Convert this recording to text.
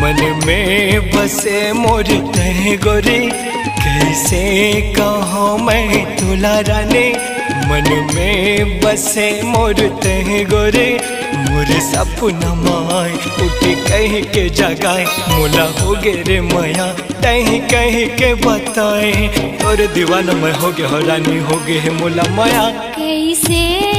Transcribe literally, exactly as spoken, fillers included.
मन में बसे मोर तैं गोरी, कैसे कहूँ मैं तोला रानी। मन में बसे मोर तैं गोरी, मोर सपना माय उठ कह के जगाए। मोला होगे रे मया तैं कह के बताए, तोर दीवाना मैं होगे हो रानी, होगे हे मोला मया। कैसे